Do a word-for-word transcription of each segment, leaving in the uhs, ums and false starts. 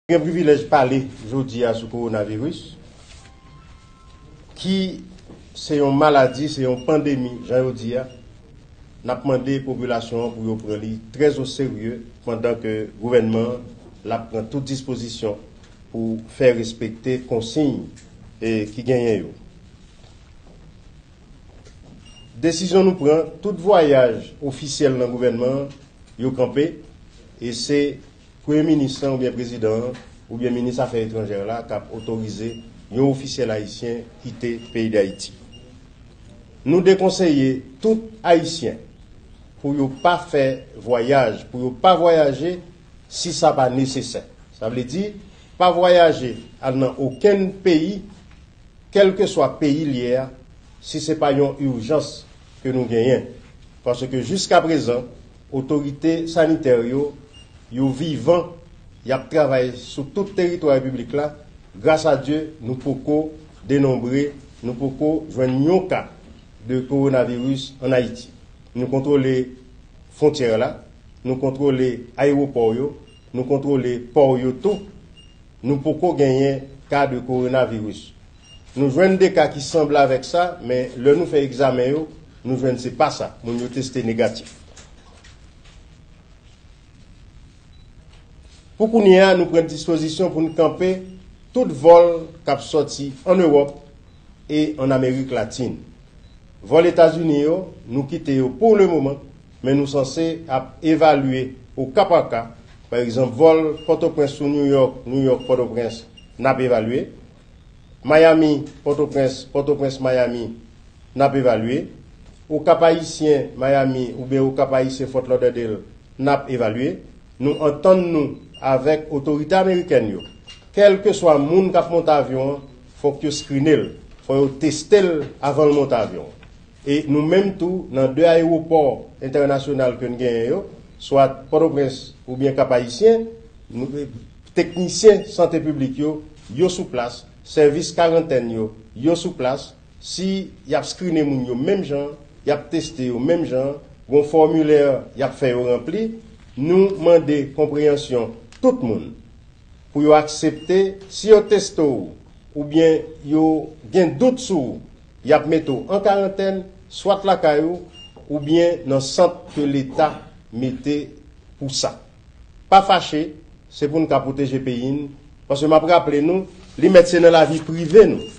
Gen privilèj pale jodi a sou kowonaviris, ki se yon maladi, se yon pandemi, jan yo di a. N ap mande popilasyon an pou yo pran li trè o serye, pandan ke gouvènman an l ap pran tout dispozisyon pou fè respekte konsiy, e, ki genyen yo. Desizyon nou pran, tout vwayaj ofisyèl nan gouvènman an, yo kanpe, e se premye minis lan oubyen prezidan an oubyen minis afè etranjè la k ap otorize yon ofisyèl ayisyen kite peyi Dayiti. Nou dekonseye tout ayisyen pou yo pa fè vwayaj, pou yo pa vwayaje si sa pa nesesè. Sa vle di, pa vwayaje al nan okenn peyi, kèlkeswa peyi l ye a, si se pa yon ijans ke nou genyen. Paske jiskaprezan, otorite sanitè yo, yo vivan, y ap travay sou tout teritwa repiblik la. Gras a Dye, nou poko denonbre, nou poko jwenn yon ka de kowonaviris ann Ayiti. Nou kontwole fwontyè la, nou kontwole ayewopò yo, nou kontwole pò yo tou. Nou poko genyen ka de kowonaviris. Nou jwenn de ka ki sanble avèk sa, men lè nou fè egzamen yo, nou jwenn se pa sa. Moun yo teste negatif. Pou kounye a, nou pran dispozisyon pou n kanpe tout vòl k ap sòti ann Ewòp e ann Amerik Latin. Vòl Etazini yo, nou kite yo pou le moman, men nou sanse ap evalye o ka pa ka. Pa egzanp, vòl Pòtoprens sou Nouyòk, Nouyòk Pòtoprens, n ap evalye. Miami, Pòtoprens, Pòtoprens, Miami, n ap evalye. Okap Ayisyen, Miami, oubyen Okap Ayisyen, Fort Lauderdale, n ap evalye. Nou antann nou avèk otorite amerikèn yo. Kèlkeswa moun k ap monte avyon an, fòk yo skrine l, fò yo teste l avan l monte avyon an. E nou menm tou, nan de ayewopò entènasyonal ke n genyen yo, swa Pòtoprens oubyen Kap Ayisyen, nou, teknisyen sante piblik yo, yo sou plas, sèvis karantèn yo, yo sou plas. Si y ap skrine moun yo menm jan, y ap teste yo menm jan, gon fòmilè y ap fè yo ranpli, nou mande konpreyansyon tout moun pou yo aksepte, si yo teste w oubyen yo gen dout sou ou, y ap mete w an karantèn, swat lakay ou, oubyen nan sant ke Leta mete pou sa. Pa fache, se pou n ka pwoteje peyi n, paske m ap raple nou, li mèt se nan lavi prive nou.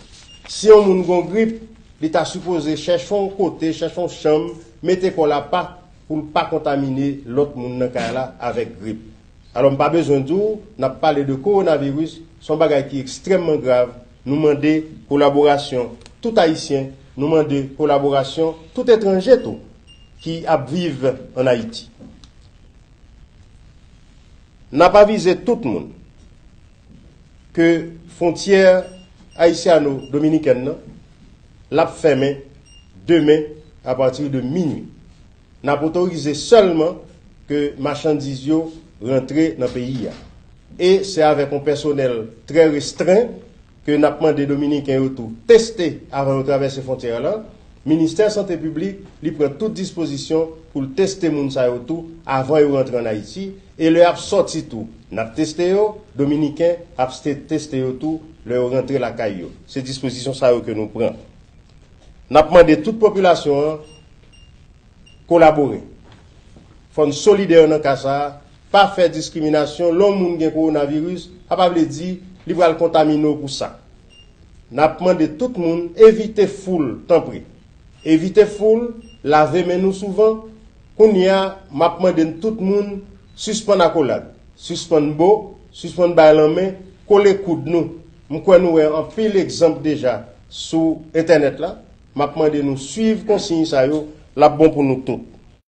Si yon moun gon grip, li ta sipoze chèche yon kote, chèche yon chanm, mete kò l apa pou l pa kontamine lòt moun nan kay la avèk grip. Alò, m pa bezwen di w, n ap pale de kowonaviris, se yon bagay ki ekstrèmman grav. Nou mande kolaborasyon tout Ayisyen, nou mande kolaborasyon tout etranje tou ki ap viv ann Ayiti. N ap avize tout moun ke fwontyè ayisyano-dominikèn nan, l ap fèmen demen apati de minui. N ap otorize sèlman ke machandiz yo rantre nan peyi a. E se avèk yon pèsonèl trè restren ke n ap mande Dominiken yo tou teste avan yo travèse fwontyè lan. Ministè Sante Piblik, li pran tout dispozisyon pou l teste moun sa yo tou avan yo rantre ann Ayiti. E lè y ap sòti tou, n ap teste yo, Dominiken ap ste-, teste yo tou lè yo rantre lakay yo. Se dispozisyon sa yo ke nou pran. N ap mande tout popilasyon an kolabore. Fò n solidè nan ka sa a, pa fè diskriminasyon. Lè yon moun gen kowonaviris, sa pa vle di li pral kontamine w pou sa. N ap mande tout moun evite foul, tanpri. Evite foul, lave men nou souvan. Kounye a, m ap mande n tout moun sispann akolad, sispann bo, sispann bay lanmen, kole koud nou. M kwè nou wè anpil egzanp deja sou entènèt la. M ap mande nou swiv konsiy sa yo, l ap bon pou nou tout.